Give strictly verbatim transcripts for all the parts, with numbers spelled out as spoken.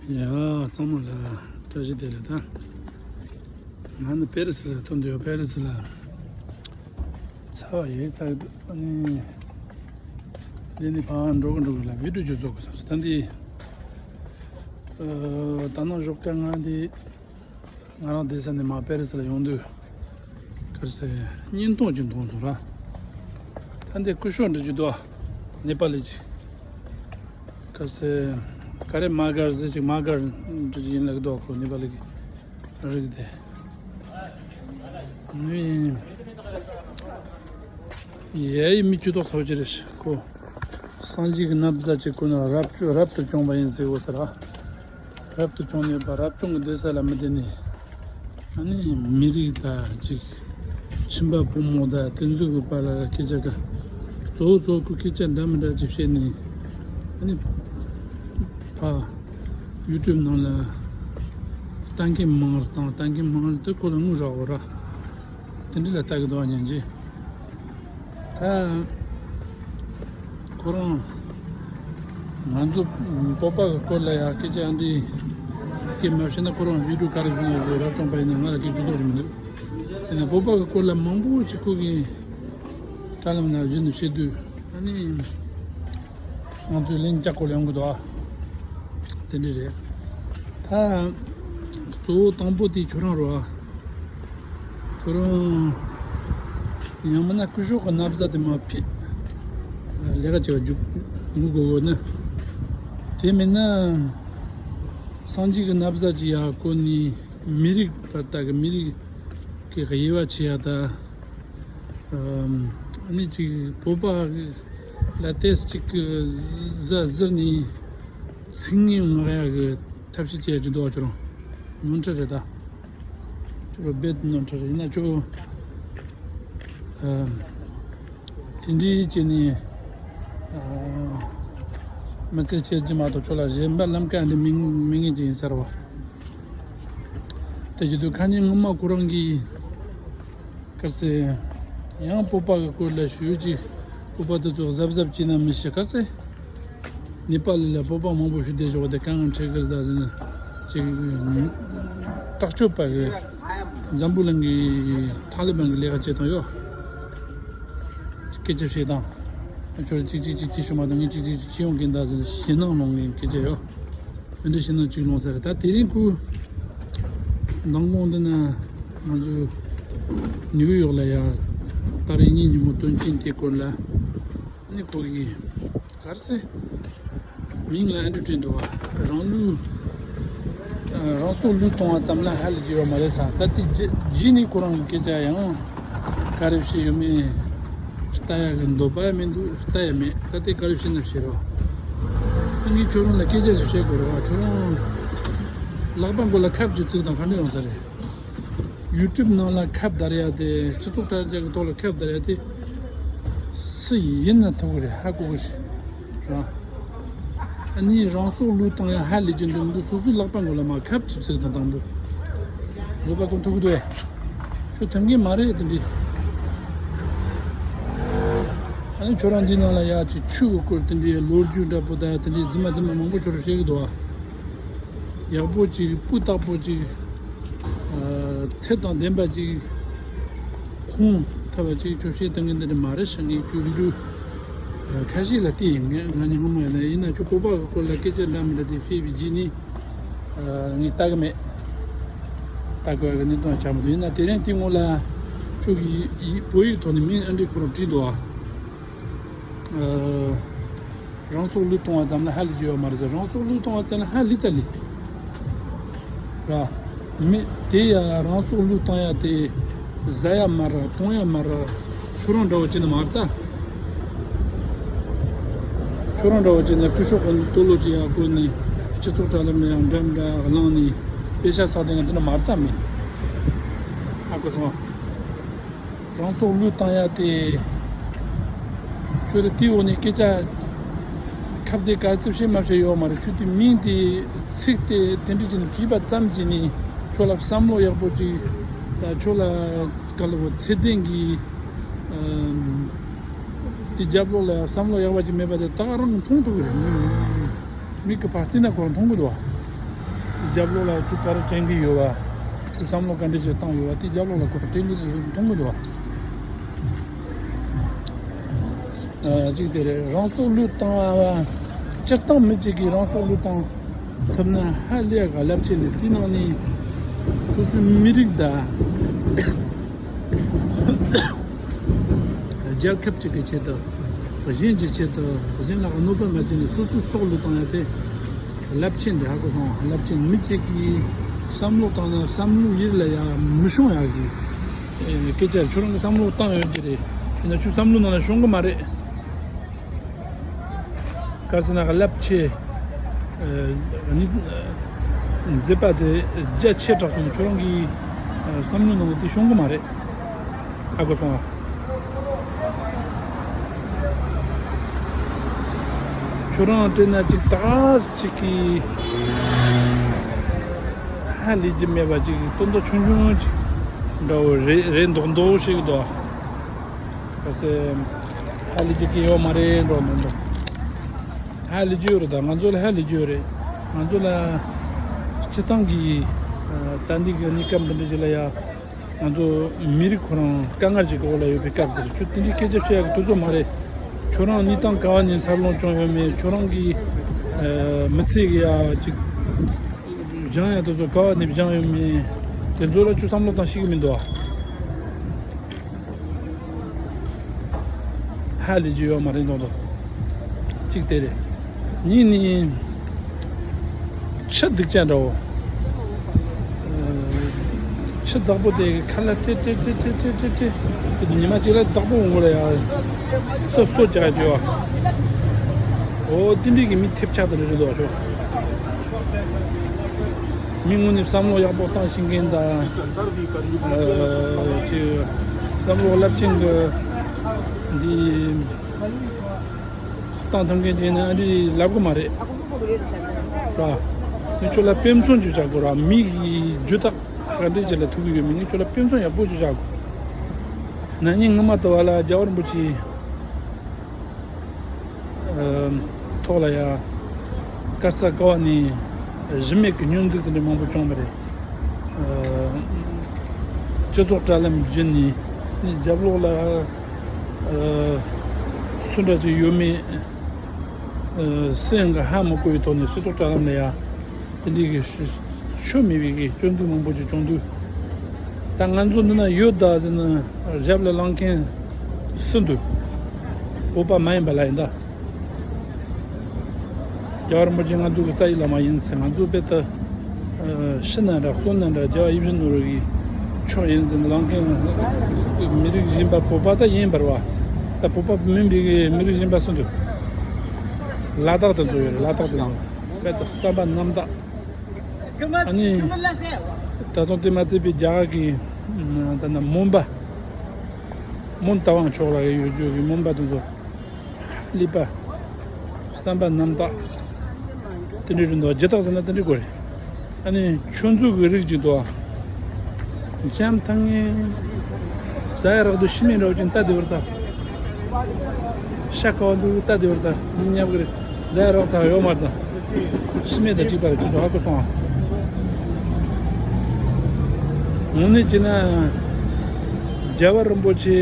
ཡ། ཚང་མ་ལ་བཀྲ་ཤིས་བདེ་ལེགས། ད་ང་ནི་པེ་རི་སི་ལ་ཐོན་འདུག་པེ་རི་སི་ལ་ཚ་བ་ཡོད་ཚ་གི་འདུག་ཨ་ནི་འདི་ནི་ཕར་འགྲོ་གི་འགྲོ་གི་ལ་བི་ཌིའོ་ཅིག་བཟོ་དགོས་བསམ་སོང་། ད་འདི་ཨ་ད་ནང་ཞོགས་ཀ་ང་འདི་ང་རང་བསྡད་ས་ནས་མར་པེ་རི་སི་ལ་ཡོང་དུས་ག་རེ་ཟེར་བརྙན་ཐུང་ཅིག་མཐོང་སོང་ར། ད་འདི་སྐུ་ཞབས་འདྲ་ཅིག་འདུག་ནེ་པ་ལི་ཅིག་ག་རེ་ཟེར་ག་རེ་མ་གར་ཟེར་ཅིག་མ་གར་འདྲ་ཅིག་ཡིན་ལབ་ཀྱི་འདུག་ཁོ་ནེ་པ་ལི་གི་རིགས་དེ། ནི་ཡའི་མི་ཇུས་གཏོགས་ཚ་བོ་ཅིག་རེད་ཤག་ཁོ་སངས་རྒྱས་ཀྱི་ན་བཟའ་ཅིག་གོན་ནས་རབ་བྱུང་རབ་ཏུ་བྱུང་བ་ཡིན་ཟེར་གོ་ས་ར། རབ་ཏུ་བྱུང་ནས་པ་རབ་བྱུང་གི་སྡོད་ས་ལ་མི་བསྡད་ནས། ཨ་ནི་མི་རིགས་དང་ཅིག་ཁྱིམ་པ་བུ་མོ་དང་དེ་ཚོ་གི་བར་ལ་སྐད་ཆ་ག་གཙོ་བོ་གཙོ་བོ་ཁོ་སྐད་ཆ་འདྲ་མི་འདྲ་ཅིག་བཤད་ནས། ཨ་ནི་ཕ་ཡུ་ཊུབ་ནང་ལ་ལྟ་མཁན་མང་རུ་བཏང་། ལྟ་མཁན་མང་རུ་དེ་ཁོ་ལ་དངུལ་རག་གོ་ར། དེ་འདྲ་ལ་ལྟ་གི་འདུག་ཉན་གྱི། ད་ཁོ་རང་ང་ཚོ་བོད་པ་གི་སྐོར་ལ་ཡང་སྐད་ཆ་འདི་སྐད་མ་བཤད་ན། ཁོ་རང་བི་ཌིའོ་ག་རེ་བཟོས་ན་བཟོས། རབ་བྱུང་པ་ཡིན་ན་ང་ལ་སྐད་ཆ་ཐོགས་ཀྱི་མི་འདུག་དེ་ནས་བོད་པ་གི་སྐོར་ལ་མང་པོ་ཅིག་ཁོ་གིས་དྲ་ལམ་ན་བཞུགས་ནས་བཤད་དུས། ཨ་ནི། ང་ཚོའི་ལན་རྒྱག་དགོས་ལ་ཡོང་གི་འདུག་ཨ། དེ་འདྲ་རེད། ད་གཙོ་བོ་དང་པོ་དེ་ཁྱོད་རང་རེད་བ། ཁྱོད་རང་ཡང་མིན་ན་སྐུ་ཞབས་ཀྱི་ན་བཟའ་དེ་མར་ཕུད། ལས་ཀ་བྱེད་པ་རྒྱུགས་དགོས་དགོས་ན། དེ་མིན་ན་སངས་རྒྱས་ཀྱི་ན་བཟའ་ཅིག་ཡར་གོན་ནས་མི་རིགས་བར་དག་གི་མི་རིགས་ཀྱི་དབྱེ་བ་ཕྱེ་ཡ་ད། ཨ་ནི་ཅིག་བོད་པ་ལ་ཏོག་ཙམ་ཅིག་གི་གཟའ་གཟིར་ནས་ཚིག་ངན་མངགས་ཡག་གི་ཐབས་ཤེས་བྱེད་ཀྱི་འདུག་ཁྱོད་རང་ནོར་འཁྲུལ་རེད་ད། ཁྱོད་རང་རྦད་ནོར་འཁྲུལ་རེད། ཡིན་ན་ཁྱོད་ཨ་དེ་འདྲའི་བྱས་ནས་ཨ་མི་ཚེ་སྐྱེལ་གྱི་མ་གཏོགས་ཁྱོད་ལ་གཞན་པ་ལམ་ཀ་འདི་མི་མི་ངན་ཅིག་ཡིན་ས་རེད་བ། དེ་བྱེད་དུས་ཁ་ཉིན་སྔོན་མ་ཁོ་རང་གིས་ག་རེ་ཟེར། ཡང་བོད་པ་གི་སྐོར་ལ་ཞུ་ཅིག་བོད་པ་དེ་ཚོ་གཟབ་གཟབ་བྱས་ན་མི་ཤེས། ག་རེ་ཟེར། ནེ་པ་ལི་ལ་བོད་པ་མང་པོ་ཞིག་བསྡད་ཆོག་དེ་གང་འཕྲད་གི་རེད་ད་ཟེར་ན། ཅིག་དྲག་སྤྱོད་པ་གི་འཛམ་བུ་གླིང་གི་ཐ་ལི་བན་གི་ལས་ཀ་བྱེད་སྟངས་ཡོད། སྐད་ཆ་བཤད་སྟངས། ཁྱོད་ཅིག་ཅིག་ཅིག་ཅིག་ཞུ་མ་གཏོགས་ངས་ཅིག་ཅིག་ཅིག་བྱེད་ཡོང་གི་ཡིན་ད་ཟེར་ནས་ཞེད་སྣང་སློང་གི་སྐད་ཆ་ཡོད། འདི་འདྲ་ཞིག་ནང་གཅིག་ལོངས་ས་རེད། ད་དེ་རིང་ཁོ་མདང་དགོང་འདི་ན་ང་ཚོ་ནིའུ་ཡོག་ལ་ཡ་ཏ་རིག་གཉིས་ཉིན་མོ་དོན་རྐྱེན་དེ་སྐོར་ལ་ནི་ཁོ་གིས་ག་རེ་ཟེར། མིང་ལ་ཨ་འདྲ་བྲིས་འདུག་བ། རང་ལུས་ཨ་རང་སྲོག་བློས་གཏོང་བ་ཙམ་ལ་ཧ་ལས་ཀྱི་ཡོད་མ་རེད་ས། ད་དེ་རྗེས་རྗེས་ནས་ཁོ་རང་གི་སྐད་ཆ་ཡང་ག་རེ་བཤད་ཡོད་མེད་ལྟ་ཡ་གི་འདོད་པ་མི་འདུག་ལྟ་ཡ་མེད། ད་དེ་ག་རེ་བཤད་ན་བཤད་རོགས། ངས་ཁྱོད་རང་ལ་སྐད་ཆ་ཞིག་བཤད་དགོས་རེད་བ། ཁྱོད་རང་ལག་པ་མགོ་ལ་ཁབ་ཅིག་བཙུགས་དང་ག་འདྲ་ཡོང་ས་རེད། ཡུ་ཊུབ་ནང་ལ་ཁབ་བརྡར་ཡ་དེ། སྤྱི་ཚོགས་དྲ་རྒྱ་གི་ཐོག་ལ་ཁབ་བརྡར་ཡ་དེ་སུ་ཡིན་ན་ཐུབ་གི་རེད། ཧ་གོ་གི་རེད་ར། ཨ་ནི་རང་སྲོག་བློས་བཏང་ཡ་ཧ་ལས་ཀྱི་འདུག་འདུག་སོ་སོའི་ལག་པ་མགོ་ལ་མར་ཁབ་ཅིག་བཙུགས་དང་དང་པོ། བཟོད་པ་ཀུན་ཐུབ་གི་འདུག་ཨེ། ཁྱོད་ཐུབ་མཁན་མ་རེད་དེ་འདྲི། ཨ་ནི་ཁྱོད་རང་འདི་ནང་ལ་ཡ་ཅིག་ཆོས་གི་སྐོར་དེ་འདྲའི་ལོ་རྒྱུས་འདྲ་པོ་དང་དེ་འདྲའི་རྫུན་མ་རྫུན་མ་མང་པོ་ཁྱོད་རང་བཤད་གི་འདུག་ཨ། ཡག་པོ་ཅིག་སྤུས་དག་པོ་ཅིག་ཨ་ཚད་དང་ལྡན་པ་ཅིག་ཁུངས་ཐུབ་པ་ཅིག་ཁྱོད་བཤད་སྟངས་ཀྱི་འདི་འདྲ་མ་རེད་ཤག་ངས་ཁྱོད་འདི་འདྲ་ཁ་ཤས་ལ་བལྟས་ཡིན། ངས་ང་ནི་སྔོན་མ་ཡིན་ན་ཡིན་ན་ཁྱོད་བོད་པ་གི་སྐོར་ལ་སྐད་ཆ་འདྲ་མི་འདྲ་དེ་བཤད་པའི་རྗེས་ནས་ཨ་ངས་ལྟ་གི་མེད། ལྟ་དགོས་ཀྱི་གནས་སྟངས་ཆགས་མི་འདུག་ཡིན་ན་དེ་རིང་དེ་སྔོན་ལ་ཁྱོད་ཀྱིས་ཡིག་བོད་ཡིག་ཐོག་ནས་མིང་ཨ་འདྲས་ཁོ་རང་བྲིས་འདུག་ཨ། ཨ། རང་སྲོག་བློས་གཏོང་བ་ཙམ་ལ་ཧ་ལས་ཀྱི་ཡོད་མ་རེད་ཟེར། རང་སྲོག་བློས་གཏོང་བ་ཙམ་ལ་ཧ་ལས་ད་ལས། ར། མི་དེ་ཡ་རང་སྲོག་བློས་བཏང་ཡ་དེ་ཟ་ཡ་མ་ར་གཏོང་ཡ་མ་ར། ཁྱོད་རང་འདྲ་བོ་བྱས་ན་མ་རེད་ད། ཁྱོད་རང་འདྲ་བོ་བྱས་ན་སྐུ་ཞབས་ཀྱི་ལྟོ་ལོ་ཅིག་ཡ་བསྐོལ་ནས་སྤྱི་ཚོགས་དྲ་ལམ་ལ་ཡང་འདྲ་འདྲ་བླངས་ནས་དཔེ་ཆ་བསགས་དེ་ང་འདི་འདྲ་མ་རེད་ད་མི། ཧ་གོ་སོང་ང་། རང་སྲོག་བློས་བཏང་ཡ་དེ། ཁྱོད་ལ་དེའི་འོག་ནས་སྐད་ཆ་ཁ་བརྡའི་ག་ཚོད་བཤད་མ་བཤད་ཡོད་མ་རེད། ཁྱོད་དེ་མིང་དེ་ཚིག་དེ་དེ་འདྲ་བྱས་ནས་བྲིས་པ་ཙམ་གྱིས་ནི་ཁྱོད་ལ་བསམ་བློ་ཡག་པོ་ཅིག་དང་ཁྱོད་ལ་ག་ལ་བོ་ཚད་ལྡན་གྱི་ཨམ་དེ་རྒྱབ་ལོགས་ལ་བསམ་བློ་ཡག་པ་ཅིག་མེད་པ་དེ་ད་ག་རང་གིས་མཐོང་ཐུབ་ཀྱི་རེད། མིག་གིས་ཕར་བལྟས་ན་ཁོ་རང་མཐོང་གི་འདུག་བ། རྒྱབ་ལོགས་ལ་ཁྱོད་ག་རེ་དྲན་གྱི་ཡོད་བ། ཁྱོད་བསམ་བློ་ག་འདྲ་ཞིག་བཏང་ཡོད་བ་དེ་རྒྱབ་ལོགས་ལ་ཁོ་རང་དྲན་གྱི་མཐོང་གི་འདུག་བ། ཨ། གཅིག་དེ་རེད། རང་སྲོག་བློས་བཏང་བ། སྤྱིར་བཏང་མི་གཅིག་གིས་རང་སྲོག་བློས་བཏང་ཐུབ་ན་ཧ་ལས་ཀ་རླབས་ཆེན་རེད། དེའི་ནང་ནས་སོ་སོའི་མི་རིགས་དང་རྒྱལ་ཁབ་ཅིག་གི་ཆེད་དུ། གཞན་གྱི་ཆེད་དུ། གཞན་ལ་གནོད་པ་མ་བྱས་ནས་སོ་སོའི་སྲོག་བློས་བཏང་ཡ་དེ་རླབས་ཆེན་རེད། ཧ་གོ་སོང་། རླབས་ཆེན། མི་གཅིག་གིས་བསམ་བློ་བཏང་ན་བསམ་བློ་ཡིད་ལ་ཡ་མི་ཤོང་ཡ་གི་སྐད་ཆ། ཁྱོད་རང་གིས་བསམ་བློ་བཏང་ཡོད་ཀྱི་རེད། ཡིན་ན་ཁྱོད་བསམ་བློ་ནང་ལ་ཤོང་གི་མ་རེད། ག་རེ་ཟེར་ན་རླབས་ཆེ། ཨ་ནི་མཛད་པ་དེ་རྒྱ་ཆེ་དྲགས་སོང་། ཁྱོད་རང་གི་ཨ་བསམ་བློའི་ནང་དེ་ཤོང་གི་མ་རེད། ཧ་གོ་སོང་ཨ། ཁྱོད་རང་དྲན་ན་ཅིག་ད་ཅིག་གི་ཧ་ལས་ཀྱི་མེད་པ་ཅིག་ཏོག་ཏོག་ཆུང་ཆུང་ཅིག་འདྲ་བོ་རེད། རེད་མདོག་མདོག་ཞིག་འདུག་ག་ཚོད་ཧ་ལས་ཀྱི་སྐད་ཡོད་མ་རེད་འགྲོ་མི་འདུག་ཧ་ལས་ཀྱི་ཡོད་རེད། ད་ང་ཚོ་ལ་ཧ་ལས་ཀྱི་ཡོད་རེད། ང་ཚོ་ལ་སྤྱི་བཏང་གི་ད་འདི་གི་གནས་སྐབས་འདི་འདྲ་ཞིག་ལ་ཡ་ང་ཚོ་མི་རིགས་ཁོ་རང་དཀའ་ངལ་ཅིག་གི་འོག་ལ་ཡོད་པའི་སྐབས་སུ་ཁྱོད་དེ་འདྲའི་སྐད་ཆ་བཤད་ཡག་གི་དུས་ཚོད་མ་རེད། ཁྱོད་རང་གནས་སྟངས་ག་བ་ནས་འཚར་ལོངས་བྱུང་ཡོད་མེད། ཁྱོད་རང་གི་མི་ཚེ་གི་ཡ་ཅིག་སྦྱང་ཡ་དེ་ཚོ་ག་བ་ནས་སྦྱང་ཡོད་མེད། དེ་ཚོ་ལ་ཁྱོད་བསམ་བློ་བཏང་ཤེས་ཀྱི་མི་འདུག་ཨ། ཧ་ལས་ཀྱི་ཡོད་མ་རེད་མདོག་མདོག་གཅིག་དེ་རེད། གཉིས་ནི་ཆུ་སྡུག་ཅག་འདྲ་བོ། ཨ། ཆུ་བདག་པོ་དེ་ཁ་ལ་ཏྲེ་ཏྲེ་ཏྲེ་ཏྲེ་ཏྲེ་ཏྲེ། ཉི་མ་གཅིག་ལ་བདག་པོ་འོང་གི་རེད་ཡ། ཏོག་ཙམ་སོ་རྒྱག་རྒྱུ་ཡོད། འོ་དེ་འདྲའི་གི་མི་ཐེབས་ཆག་དེ་འདྲ་རེད་འདུག་ཤོག་མི་དངོས་གནས་བསམ་བློ་ཡག་པོ་བཏང་ཤེས་མཁན་དང་། ཨ། ཅིག་བསམ་བློ་རླབས་ཆེན་གྱི་འདི་བཏང་ཐུབ་མཁན་དེ་ནི་ཨ་འདྲས་ལབ་གི་མ་རེད། ར། ངས་ཁྱོད་ལ་དཔེ་མཚོན་ཅིག་བཞག་དགོས་ར། མི་གི་རྒྱུ་དག་ག་འདྲས་ཅིག་ལ་ཐུག་གི་ཡོད་མེད་ངས་ཁྱོད་ལ་དཔེ་མཚོན་ཡག་པོ་ཅིག་བཞག་དགོས། ན་ནིང་སྔོན་མ་དུ་བ་ལ་རྒྱལ་བ་རིན་པོ་ཆེ་ཨ་ཐོག་ལ་ཡ་དཀར་ས་ཀ་བ་ནས་གཞི་མེད་ཀྱི་སྙོན་འཛུགས་དེ་འདྲ་མང་པོ་བྱུང་བ་རེད། ཨ། སྤྱི་ཚོགས་དྲ་ལམ་བརྒྱུད་ནས་ནི་རྒྱབ་ལོགས་ལ་ཨ་སུ་འདྲ་ཅིག་ཡོད་མེད་ཨ་སུ་ཡང་གི་ཧ་མ་གོ་བའི་ཐོག་ནས་སྤྱི་ཚོགས་དྲ་ལམ་ལ་ཡ་དེ་འདྲའི་གི་ཆོ་མེད་པའི་གི་སྐྱོན་འཛུགས་མང་པོ་ཅིག་བྱུང་དུས། ད་ང་ཚོ་འདི་ན་ཡོད་ད་ཟེར་ན་རྒྱབ་ལ་ལངས་མཁན་སུ་འདུག་བོད་པ་མ་ཡིན་པ་ལ་ཡིན་ད། རྒྱལ་བ་རིན་པོ་ཆེ་ང་ཚོ་གི་རྩ་བའི་བླ་མ་ཡིན་ཟེར། ང་ཚོ་དཔེ་ད་ཤི་ན་འདྲ་གསོན་ན་འདྲ་རྒྱལ་བ་ཡིད་བཞིན་ནོར་བུ་གི་ཕྱོགས་ཡིན་ཟེར་ལངས་མཁན་མི་རིགས་གཞན་པ་བོད་པ་ད་ཡིན་པར་བ། ད་བོད་པ་མིན་པའི་གི་མི་རིགས་གཞན་པ་སུ་འདུག་ལ་དྭགས་དེ་ཚོ་ཡོད་རེད། ལ་དྭགས་དེ་ཚོ་དཔེ་ད་བསམ་པ་རྣམ་དག་ཨ་ནི་ད་དུང་དེ་མ་ཚད་པའི་རྒྱ་གར་གི་ད་ན་མོན་པ་མོན་རྟ་དབང་ཕྱོགས་ལ་ཡོད་རྒྱུ་གི་མོན་པ་དེ་ཚོ། ཀླད་པ། བསམ་པ་རྣམ་དག་དེ་འདྲའི་རིགས་འདུག་རྒྱུ་དག་ཟེར་ན་དེ་འདྲའི་སྐོར་རེད། ཨ་ནི་ཆུ་མཛོད་ཀྱི་རིགས་ཅིག་འདུག་འཇམ་ཐང་ངེ་ཟ་ཡ་རག་དུས་ཤི་མེད་འདྲ་བོ་ཅིག་ལྟ་བདེ་བར་ལྟ། ཤ་ཁ་བ་འདུག་ལྟ་བདེ་བར་ལྟ། མི་ཉམས་ཀྱི་རེད། ཟ་ཡ་རག་ཚར་ཡོད་མ་རེད་ད། ཤི་མེད་དང་གཅིག་པ་རེད། ཁྱོད་ཚོ་ཧ་གོ་སོང་ཨ། དངོས་གནས་བྱས་ན་རྒྱལ་བ་རིན་པོ་ཆེ་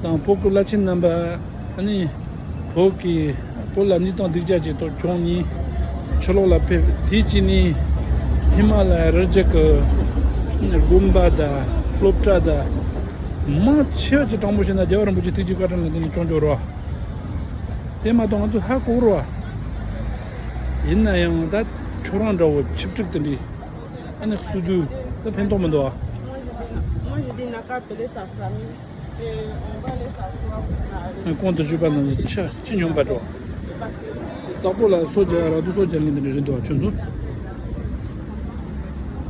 དང་བོད་ཀྱི་བླ་ཆེན་རྣམ་པ། ཨ་ནི་བོད་ཀྱི་བོད་ལ་གནས་སྟངས་སྡུག་ཅག་ཅིག་ཐོག་བྱུང་ནས་ཕྱི་ལོགས་ལ་ཕེབས། དེ་བྱས་ནས་ཧི་མ་ལ་ཡ་རི་རྒྱུད་ཀྱི་དགོན་པ་དང་སློབ་གྲྭ་དང་མང་ཆེ་བ་ཅིག་དྲང་པོ་བཤད་ན་རྒྱལ་བ་རིན་པོ་ཆེ་ཐུགས་རྗེ་བཀའ་དྲིན་ལ་བརྟེན་ནས་བྱུང་འགྱུར་རོ། དེ་མ་གཏོགས་ང་ཚོ་ཧ་གོ་རོ། ཡིན་ན་ཡང་ད་ཁྱོད་རང་འདྲ་བོ་ཆིབས་བསྒྲིགས་དེ་འདྲའི་ཨ་ནི་སུ་དུས་ད་ཕན་ཐོགས་མི་འདུག་ཨ། གོང་དུ་ཞུས་པ་ནང་བཞིན་ཆ་ཅི་སྙོམས་པ་འགྲོ། བདག་པོ་ལ་སོ་རྒྱག་ར་དུ་སོ་རྒྱག་ངེས་འདི་འདྲ་རེད་འདུག་ཁྱོད་ཚོ།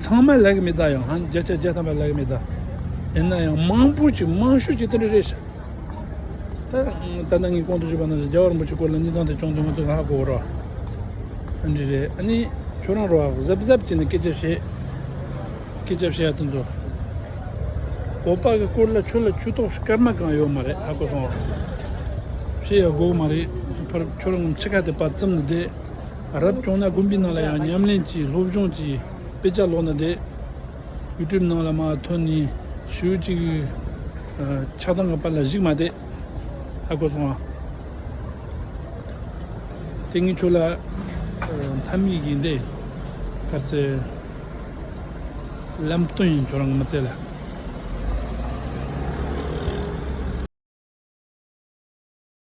ཚང་མ་ལབ་གི་མེད་ད། ཡང་ཧང་བརྒྱ་ཆ་བརྒྱ་ཐམ་པ་ལབ་གི་མེད་ད། ཡིན་ན་ཡང་མང་པོ་ཅིག་མང་ཤོས་ཅིག་དེ་འདྲ་རེད་ཤག་ད་ད་ལྟ་ངས་གོང་དུ་ཞུས་པ་ནང་བཞིན་རྒྱལ་བ་རིན་པོ་ཆེ་སྐོར་ལ་གནས་སྟངས་དེ་བྱུང་དུས་ང་ཚོ་ཧ་གོ་ར། འདི་རེད། ཨ་ནི་ཁྱོད་རང་རོ་གཟབ་གཟབ་བྱས་ནས་སྐད་ཆ་བཤད། སྐད་ཆ་བཤད་ཡ་དེ་ཚོ། བོད་པ་གི་སྐོར་ལ་ཁྱོད་ལ་ཇུས་གཏོགས་སྐར་མ་གང་ཡོད་མ་རེད། ཧ་གོ་སོང་། བཤད་ཡ་དགོས་མ་རེད། ཕར་ཁྱོད་རང་ཕྱི་ཁ་དེ་པར་བཙུམ་ནས་བསྡད། རབ་བྱུང་ན་དགོན་པའི་ནང་ལ་ཡང་ཉམས་ལེན་གྱི་སློབ་སྦྱོང་གྱི་དཔེ་ཆ་ཀློག་ན་བསྡད། ཡུ་ཊུབ་ནང་ལ་མར་ཐོན་ནས་ཞེ་པོ་ཅིག་ཆགས་སྡང་གི་བར་ལ་གཞིགས་མ་བསྡད། ཧ་གོ་སོང་ང་། དེ་ངས་ཁྱོད་ལ་མཐའ་མའི་གི་འདི་ག་རེ་ཟེར། ལམ་སྟོན་ཡིན། ཁྱོད་རང་གི་མི་ཚེ་ལ།